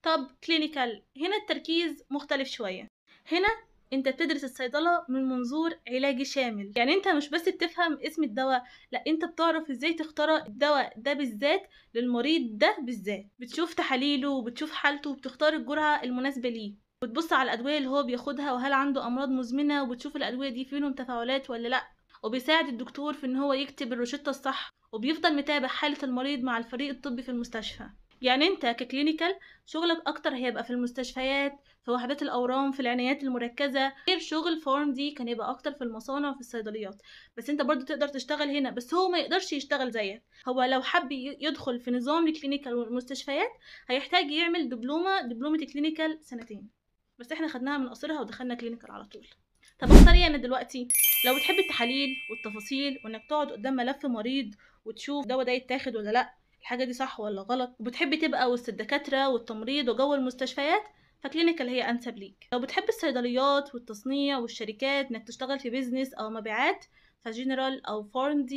طب clinical، هنا التركيز مختلف شوية. هنا انت بتدرس الصيدلة من منظور علاجي شامل، يعني انت مش بس بتفهم اسم الدواء، لا انت بتعرف ازاي تختار الدواء ده بالذات للمريض ده بالذات، بتشوف تحاليله وبتشوف حالته وبتختار الجرعة المناسبة ليه، وبتبص على الأدوية اللي هو بياخدها وهل عنده أمراض مزمنة، وبتشوف الأدوية دي فيهم تفاعلات ولا لا، وبيساعد الدكتور في ان هو يكتب الروشتة الصح، وبيفضل متابع حالة المريض مع الفريق الطبي في المستشفى. يعني انت ك clinical شغلك اكتر هيبقى في المستشفيات، في وحدات الاورام، في العنايات المركزة، غير شغل PharmD كان يبقى اكتر في المصانع وفي الصيدليات. بس انت برضو تقدر تشتغل هنا، بس هو ما يقدرش يشتغل زيك. هو لو حب يدخل في نظام ال clinical والمستشفيات هيحتاج يعمل دبلومه clinical سنتين، بس احنا خدناها من قصرها ودخلنا clinical على طول. طب اختار ايه انا دلوقتي؟ لو بتحب التحاليل والتفاصيل وانك تقعد قدام ملف مريض وتشوف الدواء ده يتاخد ولا لا، الحاجة دي صح ولا غلط، وبتحب تبقى وسط الدكاترة والتمريض وجو المستشفيات، ف clinical هي انسب ليك. لو بتحب الصيدليات والتصنيع والشركات، انك تشتغل في business او مبيعات، فجنرال او PharmD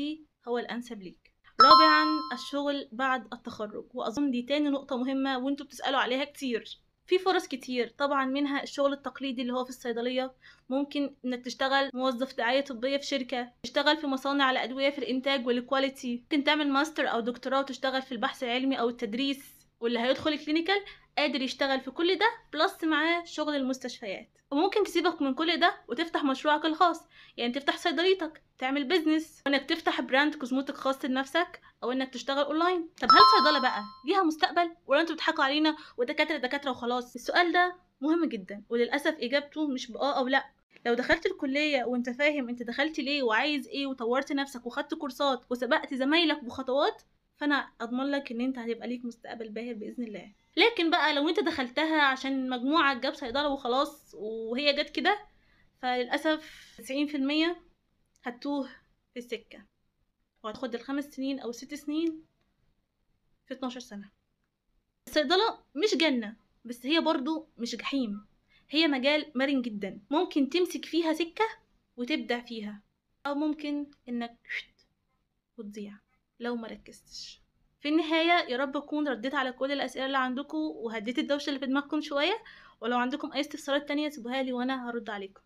هو الانسب ليك. رابعا، الشغل بعد التخرج، واظن دي تاني نقطة مهمة وانتوا بتسالوا عليها كتير. في فرص كتير طبعا، منها الشغل التقليدي اللي هو في الصيدلية، ممكن انك تشتغل موظف دعاية طبية في شركة، تشتغل في مصانع الأدوية في الإنتاج وال quality، ممكن تعمل ماستر أو دكتوراه وتشتغل في البحث العلمي أو التدريس. واللي هيدخل clinical قادر يشتغل في كل ده plus معاه شغل المستشفيات. وممكن تسيبك من كل ده وتفتح مشروعك الخاص، يعني تفتح صيدليتك، تعمل business، وانك تفتح brand cosmetic خاص لنفسك، او انك تشتغل اونلاين. طب هل صيدلة بقى ليها مستقبل ولا انتوا بتضحكوا علينا ودكاترة دكاترة وخلاص؟ السؤال ده مهم جدا، وللاسف اجابته مش بآه او لا. لو دخلت الكلية وانت فاهم انت دخلت ليه وعايز ايه، وطورت نفسك وخدت كورسات وسبقت زمايلك بخطوات، فانا اضمن لك ان انت هيبقى ليك مستقبل باهر باذن الله. لكن بقى لو انت دخلتها عشان مجموعة جاب صيدلة وخلاص وهي جت كده، فللاسف 90% هتوه في السكة، وهتاخد ال5 سنين او 6 سنين في 12 سنة. الصيدله مش جنة، بس هي برضو مش جحيم، هي مجال مرن جدا، ممكن تمسك فيها سكة وتبدع فيها، او ممكن انك وتضيع لو ما ركزتش. في النهاية يا رب اكون رديت على كل الاسئلة اللي عندكم وهديت الدوشة اللي في دماغكم شوية، ولو عندكم اي استفسارات تانية سيبوها لي وانا هرد عليكم.